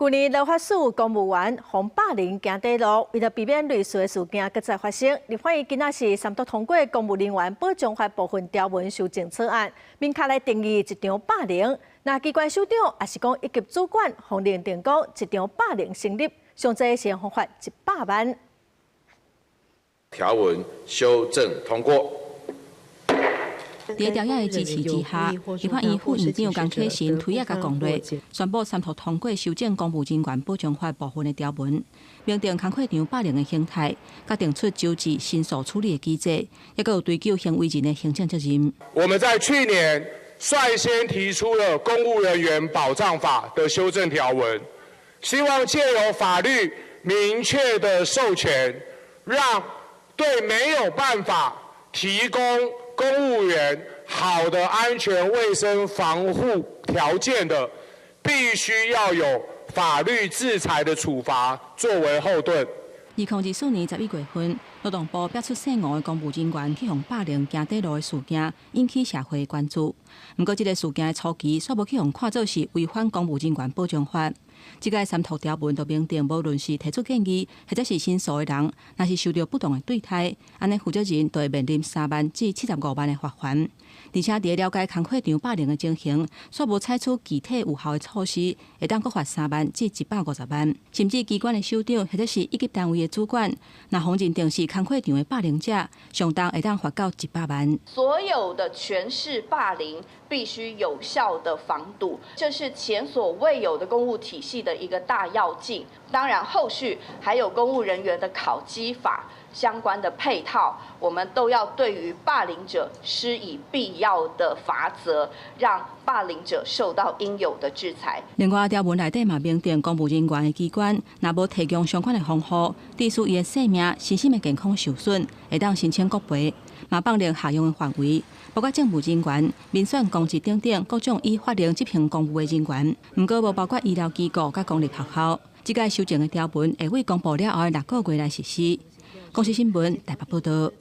舊年立法署公務員予霸凌行短路，為了避免類似的事件閣再發生，立法院今仔是三讀通過公務人員保障法部分條文修正草案，明確來定義職場霸凌。若機關首長抑是講一級主管，予認定講職場霸凌成立，上濟是會罰100萬。條文修正通過。佇朝野的支持之下，立法院副院長江啟臣推仔共講落，宣布三讀通過修正公務人員保障法部分的條文，明定工課場霸凌的形態，佮定出糾治申訴處理的機制，抑閣有追究行為人的行政責任。我們在去年率先提出了公務人員保障法的修正條文，希望借由法律明確的授權，讓對沒有辦法提供公務員好的安全衛生防護條件的，必須要有法律制裁的處罰作為後盾。2024年11月份，勞動部爆出姓吳的公務人員去予霸凌行短路的事件，引起社會關注。毋過，這个事件的初期，煞無去予看做是違反公務人員保障法。這个三讀條文就明定，無論是提出建議或者是申訴的人，若是受到不當的對待，按呢負責人就會面臨3萬至75萬的罰鍰。而且，佇了解工課場霸凌的情形，煞無採取具體有效的措施，會當閣罰3萬至150萬。甚至機關的首長或者是一級單位的主管，若予認定是工課場的霸凌者，上重會當罰到100萬。所有的權勢霸凌必須有效的防堵，這是前所未有的公務體系的一個大躍進。當然，後續還有公務人員的考績法相關的配套，我們都要對於霸凌者施以必要的罰則，讓霸凌者受到應有的制裁。另外，條文內底嘛明定，公務人員的機關若無提供相關的防護，致使伊的性命、身心的健康受損，會當申請國賠，嘛放任適用的範圍，包括政務人員、民選公職等等各種依法令執行公務的人員，毋過無包括醫療機構佮公立學校。這个修正的條文會於公布了後的6個月來實施。公視新聞台北報導。